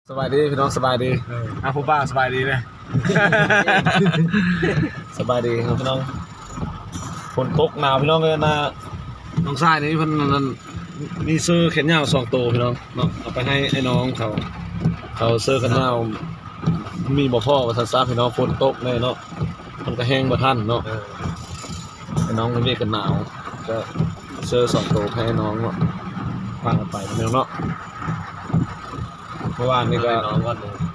ສະບາຍດີພີ່ນ້ອງ ສະບາຍດີ. ເອີ ອ່ະ ຜູ້ບ່າວສະບາຍດີເດີ. ສະບາຍດີເນາະພີ່ນ້ອງ. ຝົນຕົກໜາວພີ່ນ້ອງເອີຍ. ນະ ນ້ອງຊາຍນີ້ເພິ່ນນັ້ນ ມີເສື້ອແຂນຍາວສອງໂຕພີ່ນ້ອງເນາະ ເອົາໄປໃຫ້ອ້າຍນ້ອງເຂົາ. ເຂົາເສື້ອແຂນຍາວມີບໍ່ພໍວ່າຊັ້ນຊະພີ່ນ້ອງ. ຝົນຕົກແນ່ເນາະ ມັນກະແຮງບໍ່ທັນເນາະ. ເອີ ອ້າຍນ້ອງເວກກະໜາວ ກະເສື້ອສອງໂຕໃຫ້ອ້າຍນ້ອງເນາະ ພາກັນໄປພີ່ນ້ອງເນາະ. ເມື່ອວານນີ້ກະ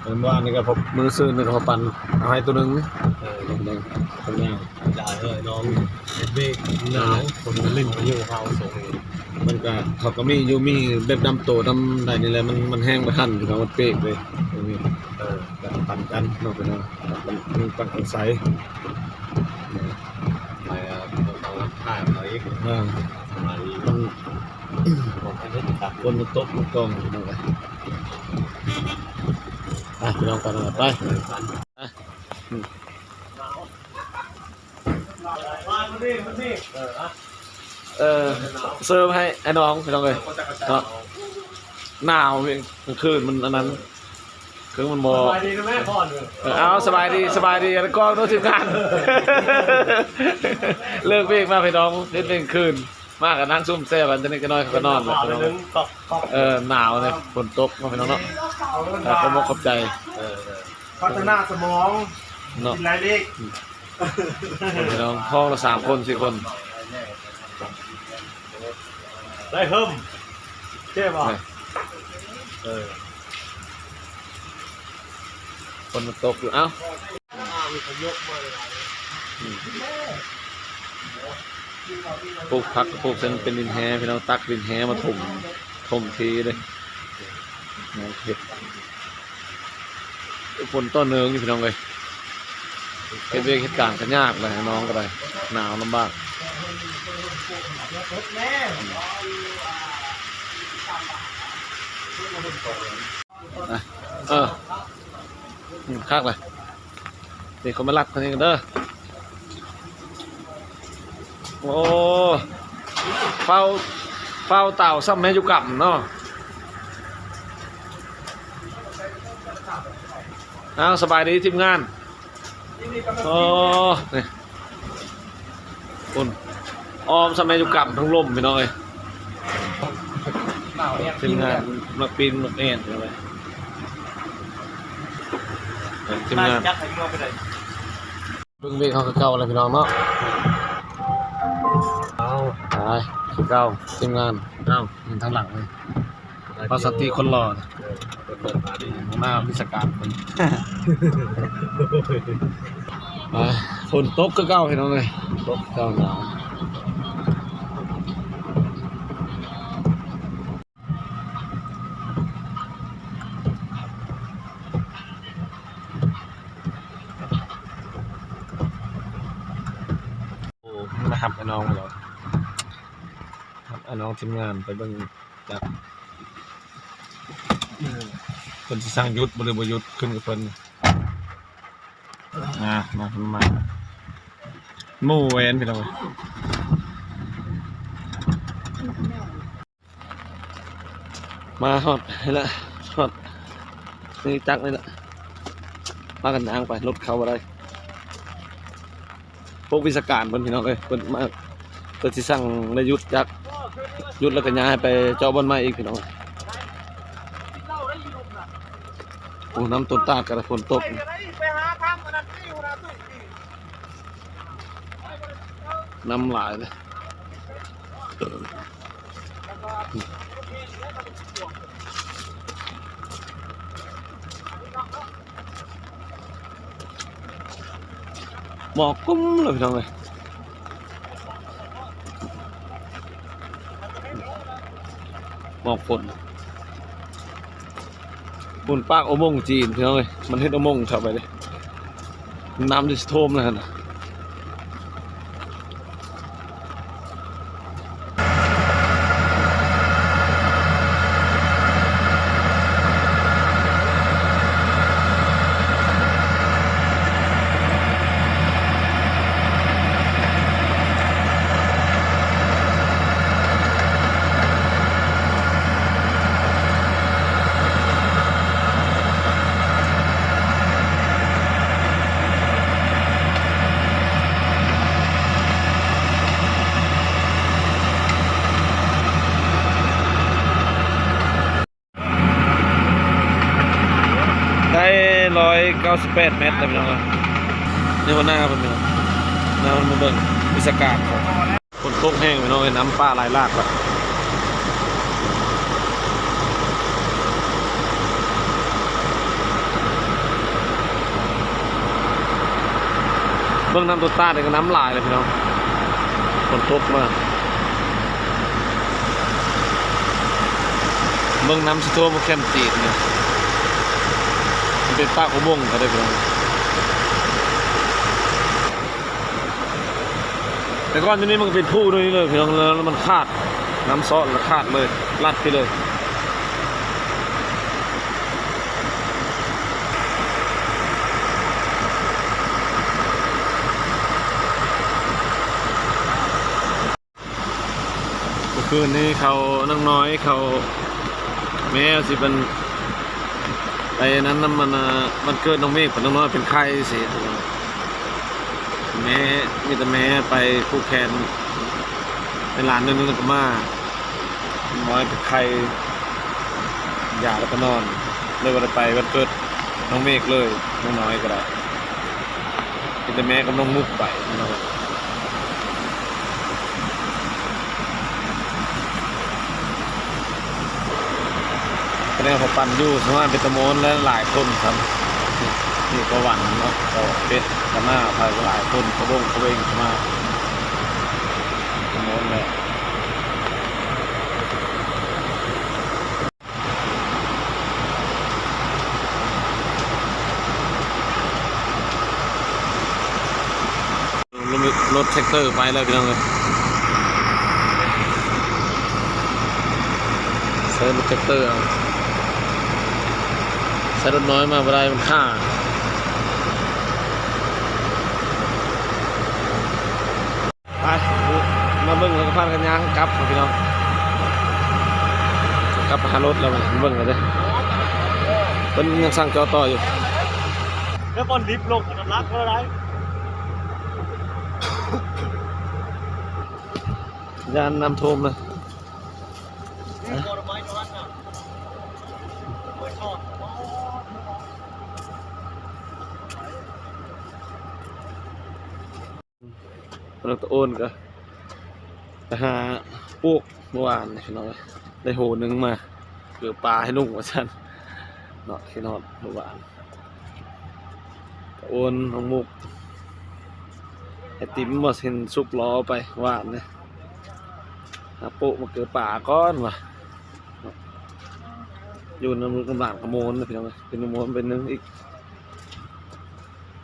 ເອີ ເມື່ອວານນີ້ກະ ມື້ຊືນນີ້ກະພໍປັນເອົາໃຫ້ໂຕໜຶ່ງ. ເອີ ໂຕໜຶ່ງ ໂຕຍາວ. ຢ່າເອີຍນ້ອງ ເຮັດເວກໜາວ ຄົນມາຫຼິ້ນມາຢູ່ເຮົາໂສງນີ້. ມັນກະ ເຂົາກະມີຢູ່ ມີແບບດຳໂຕດຳໃດນີ້ແຫຼະ ມັນ ມັນແຮງບໍ່ທັນ ເຂົາມັນເປກເລີຍ. ເອີ ກະປັນກັນເນາະ ເປັນຫຍັງ ປັນກັນ ປັນກັນໃສ. ໄປ ເອີ ຕ້ອງຮັບທາງເຂົາອີກ. ເອີ ມັນ ຝົນມັນຕົກມັນກອງຢູ່ນັ້ນແຫຼະ. ໄປພີ່ນ້ອງ ໄປນຳກັນໄປ. ເອີ ເສີມໃຫ້ອ້າຍນ້ອງພີ່ນ້ອງເອີຍເນາະ. ໜາວເວີຍ ກາງຄືນມັນອັນນັ້ນ ຄືມັນບໍ່ ສະບາຍດີນະແມ່. ເອີ ເອົາ ສະບາຍດີ ສະບາຍດີ ອັນກອງໂຕທີມງານ. ເລີກເວກມາພີ່ນ້ອງ ເຮັດເວກຄືນ ມາກະນັ່ງຊຸມແຊວກັນ ຈັກນິດຈັກໜ້ອຍເຂົາກະນອນແລ້ວພີ່ນ້ອງ. ເອີ ໜາວເນາະ ຝົນຕົກເນາະພີ່ນ້ອງເນາະ. ຂໍຂອບອົກຂອບໃຈ. ເອີ ເອີ ພັດທະນາສະໝອງເນາະ ກິນຫຼາຍເລກ. ພີ່ນ້ອງ ຫ້ອງລະສາມຄົນ ສີ່ຄົນ ໄດ້ເຮີ້ມ ເຈັບບໍ່? ເອີ ຝົນມັນຕົກຢູ່. ເອົ້າ ປູກຜັກ ປູກເຊິ່ງເປັນດິນແຮ່ ພີ່ນ້ອງ ຕັກດິນແຮ່ມາຖົມ ຖົມທີເລີຍ. ເຮັດ ຝົນຕໍ່ເນື່ອງຢູ່ພີ່ນ້ອງເອີຍ. ເຮັດວຽກເຮັດການກະຍາກແຫຼະ ນ້ອງກະໄດ້ ໜາວລຳບາກ. ເອີ ຄັກແຫຼະ. ນີ້ເຂົາມາລັກທາງນີ້ກັນເດີ. ໂອ້ ເຝົ້າ ເຝົ້າເຕົາຊ້ຳແມ່ຢູ່ກຳເນາະ. ອ້າວ ສະບາຍດີທີມງານ. ໂອ້ ນີ້ ພຸ້ນ ອ້ອມຊ້ຳແມ່ຢູ່ກຳທັງລົມພີ່ນ້ອງເອີຍ. ທີມງານນັກປີນນົກແອ່ນພີ່ນ້ອງເອີຍ. ທີມງານ ເບິ່ງເວກເຮົາຄືເກົ່າແຫຼະພີ່ນ້ອງເນາະ. ເອົາ ໄປ ຄືເກົ່າທີມງານ. ເອົາ ທາງຫຼັງເລີຍ ປາສາຕິຄົນຫຼໍ່ ຫົວໜ້າວິຊາການເພິ່ນ. ໄປ ຝົນຕົກຄືເກົ່າພີ່ນ້ອງເອີຍ ຕົກເກົ່າໜາວ. ໂອ້ ມາຮັບອ້າຍນ້ອງແລ້ວ ຮັບອ້າຍນ້ອງທີມງານໄປເບິ່ງຈັກ ເພິ່ນຊິສັ່ງຢຸດບໍ່ ຫຼືບໍ່ຢຸດ ຂຶ້ນກັບເພິ່ນ. ມາ ມາ ມາ ໝູ່ແວ່ນພີ່ນ້ອງເອີຍ. ມາຮອດນີ້ລະ ຮອດນີ້ຈັກນີ້ລະ ພາກັນຍ່າງໄປ ລົດເຂົ້າບໍ່ໄດ້. ພວກວິຊາການເພິ່ນພີ່ນ້ອງເອີຍ ເພິ່ນມາ ເພິ່ນຊິສັ່ງໄດ້ຢຸດຈັກ ຢຸດແລ້ວກະຍ້າຍໄປເຈາະບ່ອນໃໝ່ອີກພີ່ນ້ອງ. ໂອ້ ນ້ຳຕົ້ນຕາດກະໄດ້ຝົນຕົກ ນ້ຳຫຼາຍເລີຍ. ໝອກກຸ້ມເລີຍພີ່ນ້ອງເອີຍ ໝອກຝົນ. ພຸ້ນປາກອຸມົງຈີນພີ່ນ້ອງເອີຍ ມັນເຮັດອຸມົງເຂົ້າໄປເດ້ ນ້ຳຈະຖ້ວມແລ້ວຫັ້ນ. ໂ ຮ້ອຍເກົ້າສິບແປດແມັດແລ້ວພີ່ນ້ອງເອີຍ. ນີ້ຫົວໜ້າເພິ່ນພີ່ນ້ອງ ນຳມາເບິ່ງວິຊາການເຂົາ. ຝົນຕົກແຮງພີ່ນ້ອງເອີຍ ນ້ຳປ່າໄຫຼຫຼາກລະ. ເບິ່ງນ້ຳຕົວຕາດນີ້ກໍນ້ຳຫຼາຍເລີຍພີ່ນ້ອງ ຝົນຕົກມາ. ເບິ່ງນ້ຳຊິຖ້ວມແຄມຕີນນີ້ ມັນເປັນປາກອຸບົງກໍໄດ້ພີ່ນ້ອງ. ແຕ່ກ່ອນຢູ່ນີ້ມັນກໍເປັນພູນີ້ເລີຍພີ່ນ້ອງ ແລ້ວມັນຂາດ ນ້ຳຊອດແລ້ວຂາດເລີຍ ລັດໄປເລີຍ. ເມື່ອຄືນນີ້ເຂົາ ນ້ອງນ້ອຍເຂົາ ແມ່ຊິເປັນໄປນັ້ນນຳ ອັນນ່າ ວັນເກີດນ້ອງເມກ ເພິ່ນ ນ້ອງນ້ອຍເປັນໄຂ້ຊີ້ ແມ່ ມີແຕ່ແມ່ໄປຜູກແຂນໃຫ້ຫຼານໜ້ອຍໜຶ່ງ ແລ້ວກໍມາ ນ້ອງນ້ອຍເປັນໄຂ້ ຢາແລ້ວກໍນອນ ເລີຍບໍ່ໄດ້ໄປວັນເກີດນ້ອງເມກເລີຍ ນ້ອງນ້ອຍກໍໄດ້. ມີແຕ່ແມ່ກັບນ້ອງມຸກໄປພີ່ນ້ອງ. ຄະແນນເຂົາປັ່ນຢູ່ ສ່ວນມາກເປັນຕາມ່ວນ ແລະ ຫຼາຍຄົນຊ້ຳ ມີປະຫວັນເນາະ ກໍເປັດ ກະໜ້າ ໄປຫຼາຍຄົນ ກະດົງກະເວັງເຂົ້າມາ ຕາມ່ວນແຫຼະ. ລົດແທັກເຕີໄປແລ້ວພີ່ນ້ອງເອີຍ ໃຊ້ລົດແທັກເຕີເອົາ ໃຊ້ລົດນ້ອຍມາບໍ່ໄດ້ມັນຄ້າ. ໄປ ມາເບິ່ງແລ້ວກໍພາກັນຍ່າງກັບພີ່ນ້ອງ ກັບໄປຫາລົດແລ້ວ ມາເບິ່ງກັນເດີ້ ເພິ່ນຍັງສັ່ງເຈາະຕໍ່ຢູ່ ແລ້ວບ່ອນລິບລົງອັນນັ້ນຫຼັກບໍ່ໄດ້ ຢ້ານນ້ຳຖ້ວມເລີຍ. ເພິ່ນເອົາຕາໂອນກໍໄປຫາປູກເມື່ອວານນີ້ພີ່ນ້ອງເອີຍ ໄດ້ໂຫໜຶ່ງມາ ເກືອປາໃຫ້ລຸງວ່າຊັ້ນເນາະ ຄິດຮອດເມື່ອວານ ຕາໂອນ ນ້ອງມຸກ ໄອຕິມບໍ່ເຫັນສຸກລໍໄປວານນີ້ ຫາປູກມາເກືອປາກ່ອນວ່າ ຢູ່ນຳລູກນຳຫຼານຂະໂມນນະພີ່ນ້ອງເອີຍ ເປັນຂະໂມນເປັນໜຶ່ງອີກ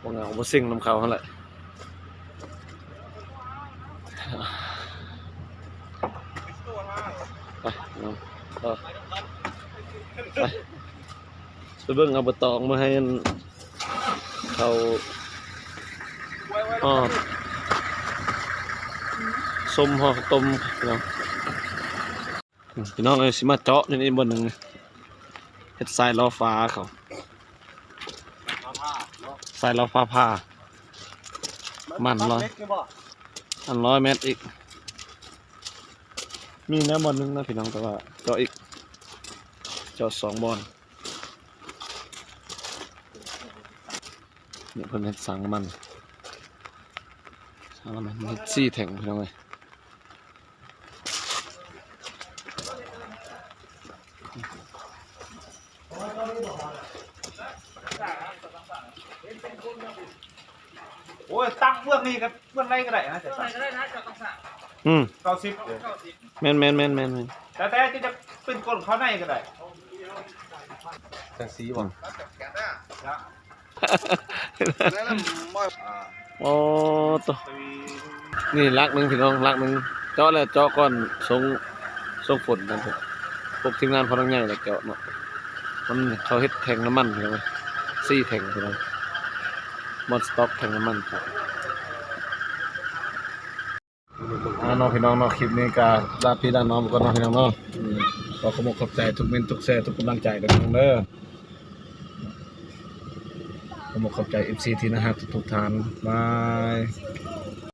ບໍ່ເຫງົາບໍ່ເຊັງນຳເຂົາຫັ້ນແຫຼະ. ໄປເນາະ ຕໍ່ ໄປ ໄປເບິ່ງເອົາໃບຕອງມາໃຫ້ອັນເຂົາ ອໍ ສົ້ມຫໍ່ເຂົ້າຕົ້ມເນາະ. ພີ່ນ້ອງເອີຍ ຊິມາເຈາະຢູ່ນີ້ບ່ອນໜຶ່ງ ເຮັດຊາຍລໍຟ້າເຂົາ ຊາຍລໍຟ້າຜ່າ ມັນຮ້ອຍ ອັນຮ້ອຍແມັດອີກ ມີແນວບ່ອນໜຶ່ງນະພີ່ນ້ອງ ແຕ່ວ່າເຈາະອີກ ເຈາະສອງບ່ອນ. ນີ້ເພິ່ນເຮັດສັງນ້ຳມັນ ສັງນ້ຳມັນເຮັດສີ່ແທ່ງພີ່ນ້ອງເອີຍ. ໂອ້ຍ ຕັ້ງເບື້ອງນີ້ກັບເບື້ອງໃດກໍໄດ້ນະ ເບື້ອງໃດກໍໄດ້ນະ ເຈົ້າຕ້ອງສ້າງ ອືມ ເກົ້າສິບ ເກົ້າສິບ ແມ່ນໆໆໆໆ ແຕ່ ແຕ່ທີ່ຈະເປັນກົ້ນເຂົ້າໃນກໍໄດ້ ແຕ່ສີບໍ່ ອືມ. ໂອ້ໂຕ ນີ້ຫຼັກໜຶ່ງພີ່ນ້ອງ ຫຼັກໜຶ່ງ ເຈາະແລ້ວເຈາະກ່ອນ ສົ່ງ ສົ່ງຝົນນັ້ນ ພວກທີມງານພໍ່ນ້ອງໃຫຍ່ແລ້ວເຈາະເນາະ ມັນ ເຂົາເຮັດແທ່ງນ້ຳມັນພີ່ນ້ອງ ສີ່ແທ່ງພີ່ນ້ອງ ບ່ອນສະຕັອກແທ່ງນ້ຳມັນ. ອ່າເນາະພີ່ນ້ອງເນາະ ຄລິບນີ້ກໍລາພີ່ລານ້ອງໄປກ່ອນເນາະພີ່ນ້ອງເນາະ ຂໍຂອບອົກຂອບໃຈທຸກມິດທຸກແຊທຸກກຳລັງໃຈເດີພີ່ນ້ອງເດີ ຂອບອົກຂອບໃຈເອັຟຊີທີ່ໜ້າຮັກທຸກໆທ່ານ ບາຍ.